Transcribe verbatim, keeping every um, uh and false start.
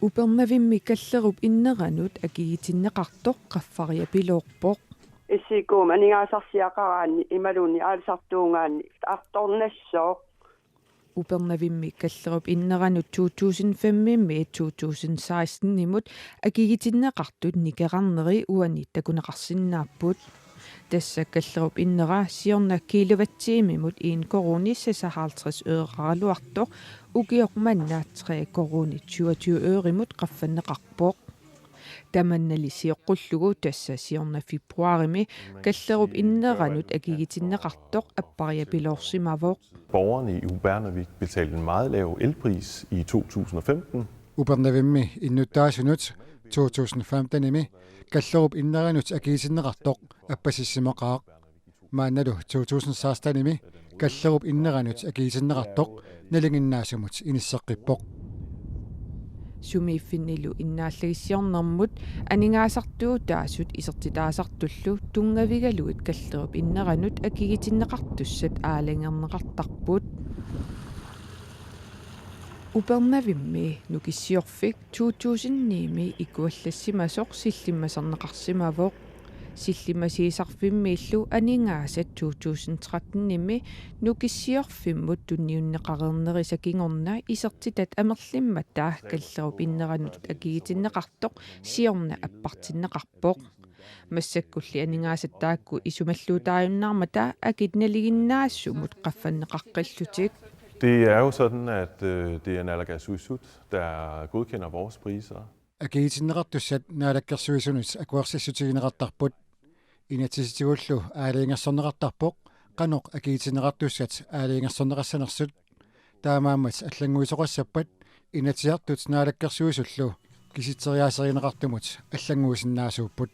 Upernavimmi Kallerup inneranut akigitinneqartoq qaffariapiloorpoq. Issikkuum aningaasarsiaqaraanni imaluunniit aalisartuugaanni artornassooq. Upernavimmi Kallerup inneranut to tusind femimit to tusind sekstenimut akigitinneqartut nikerarneri uani takuneqarsinnaapput. Tassa Kallerup innera siorna kilowatt-timimut en koruuni seksoghalvtreds øreraluartoq ukioq manna tre koruunit syvogtyve ørimut qaffanneqarpoq. Tamannali sioqqullugu tassa siorna februarimi Kallerup inneranut akigitinneqartoq appariapiloorsimavoq. Borgerne i Upernavik betalte en meget lav elpris i to tusind og femten. Upernavimmi innuttaasunut to tusind femtenimi Kallerup inneranut akigitinneqartoq appasissimaqaaq. Maannalu to tusind sekstenimi Kallerup inneranut akigitinneqartoq nalinginnaasumut inisseqqippoq. Sumiiffinnilu innaallagissiornermut aningaasartuutaasut isertitaasartullu tunngavigalugit Kallerup inneranut akigitinneqartussat aalajangerneqartarput. Upernavimmi Nukissiorfik to tusind ni-mi ikuallassimasoq sillimmaserneqarsimavoq. Sillimmasiisarfimmiillu aningaasat to tusind tretten-imi Nukissiorfimmut tunniunneqareernerisa kingorna isertitat amerlimmata Kallerup inneranut akigitinneqartoq siorna appartinneqarpoq. Massakkulli aningaasat taakku isumalluutaajunnaarmata akit nalinginnaasumut qaffanneqaqqillutik. Det er jo sådan, at øh, det er Naalakkersuisut, der godkender vores priser. Akigitinneqartussat Naalakkersuisunut akuersissutigineqartarput. Inatsisitigullu aalajangersorneqartarpoq qanoq akigitinneqartussat aalajangersorneqassanersut. Taamaammat allannguisoqassappat Inatsisartut Naalakkersuisullu kisitseriaaserineqartumut allannguisinnaasuupput.